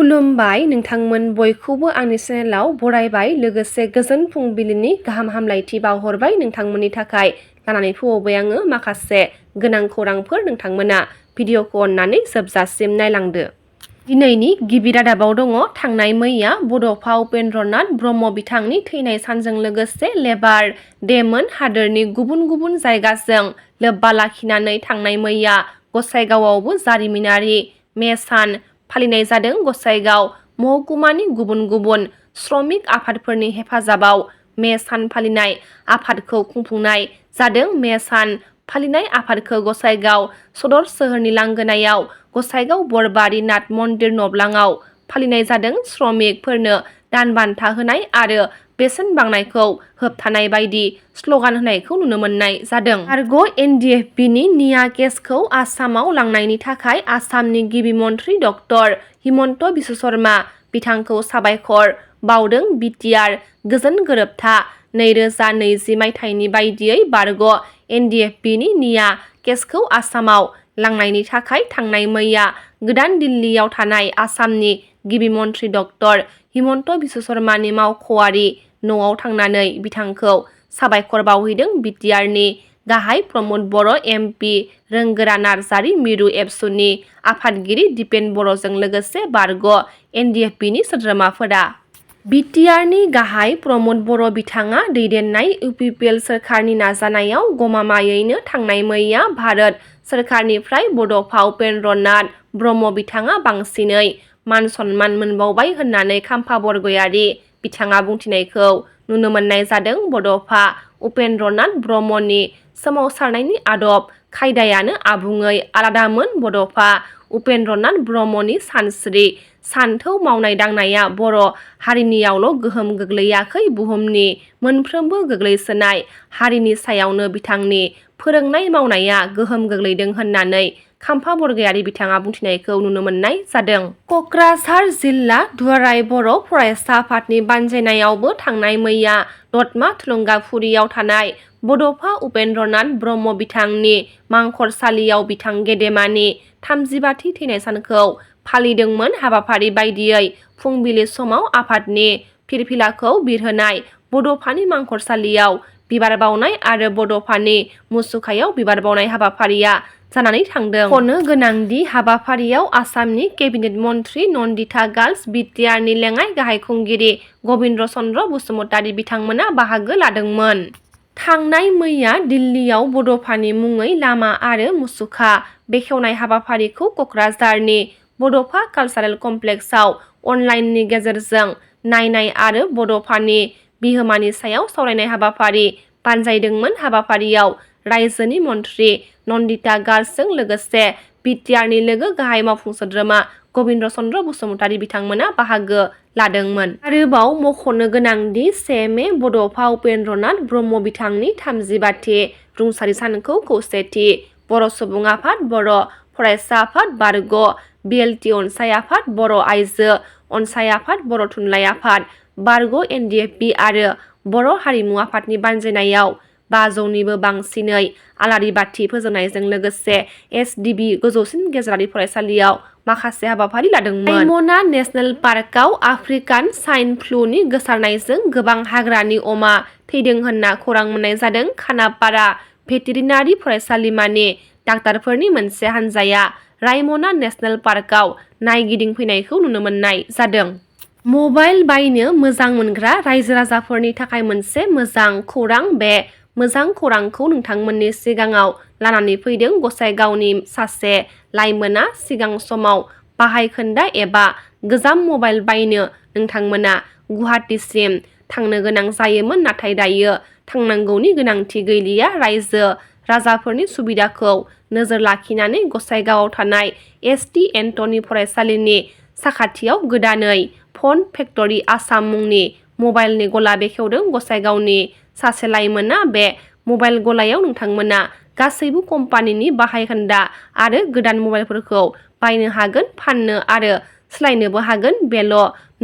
खुलुमबाय नोंथांमोन बयखौबो आंनि चेनेलाव बरायबाय लोगोसे गोजोन फुंबिलिनि गाहाम हामलायथि बावहरबाय नोंथांमोननि थाखाय लानानै फैबाय आङो माखासे गोनां खौरांफोर नोंथांमोना भिडिअखौ अननानै जोबजासिम नायलांदो। दिनैनि गिबि रादाबाव दङ थांनाय मैया बड'फा उपेन्द्रनाथ ब्रह्म बिथांनि थैनाय सानजों लोगोसे लेबार डेमोन हादोरनि गुबुन गुबुन जायगाजों लोब्बा लाखिनानै थांनाय मैया गसाइगावआवबो जारिमिनारि मे सान फालिनाय जादों। गसाइगाव महकुमानि गुबुन गुबुन श्रमिक आफादफोरनि हेफाजाबाव मे सान फालिनाय आफादखौ खुंफुंनाय जादों। मे सान फालिनाय आफादखौ गसाइगाव सदर सोहोरनि लांगोनायाव गसाइगाव बरबारि नाथ मन्दिर नब्लाङाव फालिनाय जादों। श्रमिकफोरनो दान बान्था होनाय आरो बेसेन बांनायखौ होबथानाय बायदि स्लगान होनायखौ नुनो मोननाय जादों। आरग एनडिएफबिनि निया केसखौ आसामाव लांनायनि थाखाय आसामनि गिबि मन्थ्रि डक्टर हिमन्त बिश्व शर्मा बिथांखौ साबायखर बावदों। बिटिआर गोजोन गोरोबथा 2020 मायथाइनि बायदियै बारग एनडिएफबिनि निया केसखौ आसामाव लांनायनि थाखाय थांनाय मैया गोदान दिल्लीयाव थानाय आसामनि गिबि मन्थ्रि डक्टर हिमन्त बिश्व शर्मानि मावख'आरि न'आव थांनानै बिथांखौ साबायखर बावहैदों। बिटिआरनि गाहाय प्रमद बर' एमपि रोंगोरा नार्जारि मिरु एबसुनि आफादगिरि दिपेन बर'जों लोगोसे बारग एनडिएफबिनि सोद्रोमाफोरा। बिटिआरनि गाहाय प्रमद बर' बिथाङा दैदेननाय इउपिपिएल सोरखारनि नाजानायाव गमामायैनो थांनाय मैया भारत सोरखारनिफ्राय बड'फा उपेन्द्रनाथ ब्रह्म बिथाङा बांसिनै मान सनमान मोनबावबाय होननानै खाम्फा बरगयारि बिथाङा बुंथिनायखौ नुनो मोननाय जादों। बड'फा उपेन्द्रनाथ ब्रह्मनि सोमावसारनायनि आदब खायदायानो आबुङै आलादामोन। बड'फा उपेन्द्रनाथ ब्रह्मनि सानस्रि सानथौ मावनाय दांनाया बर' हारिनियावल' गोहोम गोग्लैयाखै, बुहुमनि मोनफ्रोमबो गोग्लैसोनाय हारिनि सायावनो बिथांनि फोरोंनाय मावनाया गोहोम गोग्लैदों होननानै खाम्फा बरगयारि बिथाङा बुंथिनायखौ नुनो मोननाय जादों। कक्राझार जिल्ला दुलाराय बर' फरायसा आफादनि बानजायनायावबो थांनाय मैया दतमा थुलुंगाफुरियाव थानाय बड'फा उपेन्द्रनाथ ब्रह्म बिथांनि मांखरसालियाव बिथां गेदेमानि 35थि थैनाय सानखौ फालिदोंमोन। हाबाफारि बायदियै फुंबिलि समाव आफादनि फिरफिलाखौ बिरहोनाय, बड'फानि मांखरसालियाव बिबार बावनाय आरो बड'फानि मुसुखायाव बिबार बावनाय हाबाफारिया जानानै थांदों। मख'नो गोनांदि हाबाफारियाव आसामनि केबिनेट मन्थ्रि नन्दिता गार्लस, बिटिआरनि लेङाइ गाहाय खुंगिरि गबिन्द चन्द्र बसुमतारी बिथांमोना बाहागो लादोंमोन। थांनाय मैया दिल्लीयाव बड'फानि मुङै लामा आरो मुसुखा बेखेवनाय हाबाफारिखौ कक्राझारनि बड'फा कालचारेल कमप्लेक्सआव अनलाइननि गेजेरजों नायनाय आरो बड'फानि बिहोमानि सायाव सावरायनाय हाबाफारि बानजायदोंमोन। हाबाफारियाव रायजोनि मन्थ्रि नन्दिता गार्लसजों लोगोसे बिटिआरनि लोगो गाहाय मावफुं सोद्रोमा गबिन्द चन्द्र बसुमतारी बिथांमोना बाहागो लादोंमोन। आरोबाव मख'नो गोनांदि 1 मे बड'फा उपेन्द्रनाथ ब्रह्म बिथांनि 35थि रुंसारि सानखौ खौसेथि बर' सुबुं आफाद, बर' फरायसा आफाद, बारग बिएलटि अनसाय आफाद, बर' आइजो अनसाय आफाद, बर' थुनलाइ आफाद, बारग एनडिएफबि आरो बर' हारिमु आफादनि बानजायनायाव 500निबो बांसिनै आलारि बाथि फोजोंनायजों लोगोसे एसडिबि गोजौसिन गेजेरारि फरायसालियाव माखासे हाबाफारि लादोंमोन। रायमना नेसनेल पार्कआव आफ्रिकान स्वाइन फ्लुनि गोसारनायजों गोबां हाग्रानि अमा थैदों होनना खौरां मोननाय जादों। खानापारा भेटेरिनारि फरायसालिमानि डाक्टारफोरनि मोनसे हानजाया रायमना नेसनेल पार्कआव नायगिदिंफैनायखौ नुनो मोननाय जादों। मबाइल बायनो मोजां मोनग्रा रायजो राजाफोरनि थाखाय मोनसे मोजां खौरां। बे मोजां खौरांखौ नोंथांमोननि सिगाङाव लानानै फैदों। गसाइगावनि सासे लाइमोना सिगां समाव बाहायखोन्दा एबा गोजाम मबाइल बायनो नोंथांमोना गुवाहाटीसिम थांनो गोनां जायोमोन, नाथाय दायो थांनांगौनि गोनांथि गैलिया। रायजो राजाफोरनि सुबिदाखौ नोजोर लाखिनानै गसाइगावआव थानाय एसटि एन्टनि फरायसालिनि साखाथियाव गोदानै फन फेक्टरि आसाम मुंनि मबाइलनि गला बेखेवदों गसाइगावनि सासे लाइमोना। बे मबाइल गलायाव नोंथांमोना गासैबो कम्पानिनि बाहायखोन्दा आरो गोदान मबाइलफोरखौ बायनो हागोन, फाननो आरो सोलायनोबो हागोन। बेल'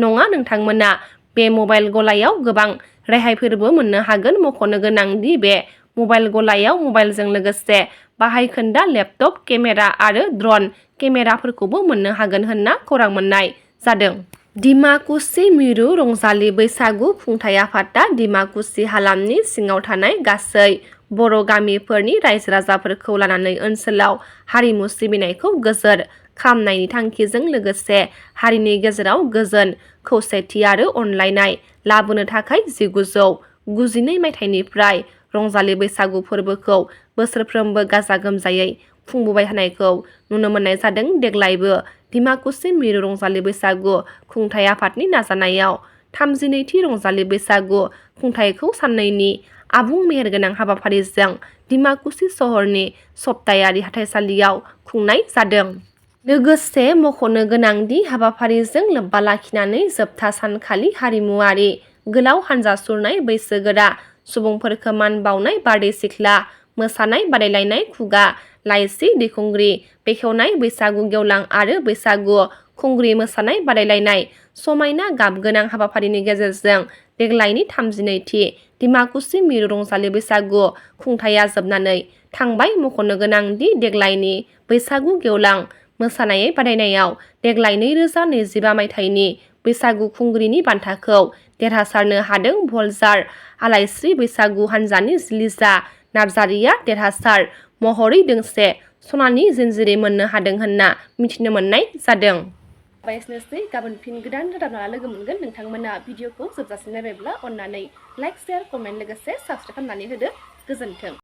नङा, नोंथांमोना बे मबाइल गलायाव गोबां रेहायफोरबो मोननो हागोन। मख'नो गोनांदि बे मबाइल गलायाव मबाइलजों लोगोसे बाहायखोन्दा, लेपटप, केमेरा आरो ड्रन केमेराफोरखौबो मोननो हागोन होनना खौरां मोननाय जादों। डिमाकुसि मिरु रंजालि बैसागु खुंथाय आफादा डिमाकुसि हालामनि सिङाव थानाय गासै बर' गामिफोरनि रायजो राजाफोरखौ लानानै ओनसोलाव हारिमु सिबिनायखौ गोजोर खालामनायनि थांखिजों लोगोसे हारिनि गेजेराव गोजोन खौसेथि आरो अनलायनाय लाबोनो थाखाय 1992 मायथाइनिफ्राय रंजालि बैसागु फोरबोखौ बोसोरफ्रोमबो गाजा गोमजायै खुंबोबाय थानायखौ नुनो मोननाय जादों। देग्लायबो डिमाकुसि मिरु रंजालि बैसागु खुंथाय आफादनि नाजानायाव 32थि रंजालि बैसागु खुंथायखौ साननैनि आबुं मेहेरगोनां हाबाफारिजों डिमाकुसि सहरनि सप्तायारि हाथाइसालियाव खुंनाय जादों। लोगोसे मख'नो गोनांदि हाबाफारिजों लोब्बा लाखिनानै जोबथा सानखालि हारिमुआरि गोलाव हानजा सुरनाय बैसोगोरा सुबुंफोरखौ मान बावनाय बारदै सिख्ला मोसानाय बादायलायनाय खुगा लाइसि दैखुंग्रि बेखेवनाय बैसागु गेवलां आरो बैसागु खुंग्रि मोसानाय बादायलायनाय समायना गाबगोनां हाबाफारिनि गेजेरजों देग्लायनि 32थि डिमाकुसि मिरु रंजालि बैसागु खुंथाया जोबनानै थांबाय। मख'नो गोनांदि देग्लायनि बैसागु गेवलां मोसानाय बादायनायाव देग्लाय 2025 मायथाइनि बैसागु खुंग्रिनि बान्थाखौ देरहासारनो हादों। भलजार आलायस्रि बैसागु हानजानि लिजा नार्जारिया देरहासार महरै दोंसे सनानि जिनजिरि मोननो हादों होनना मिथिनो मोननाय जादों। एसेनोसै गाबोन फिन गोदान रादाब लाना लोगो मोनगोन। नोंथांमोना भिडिअखौ जोबजासिम नायबायब्ला अननानै लाइक शेयार कमेन्ट लोगोसे साबस्क्राइब खालामनानै होदो। गोजोन्थों।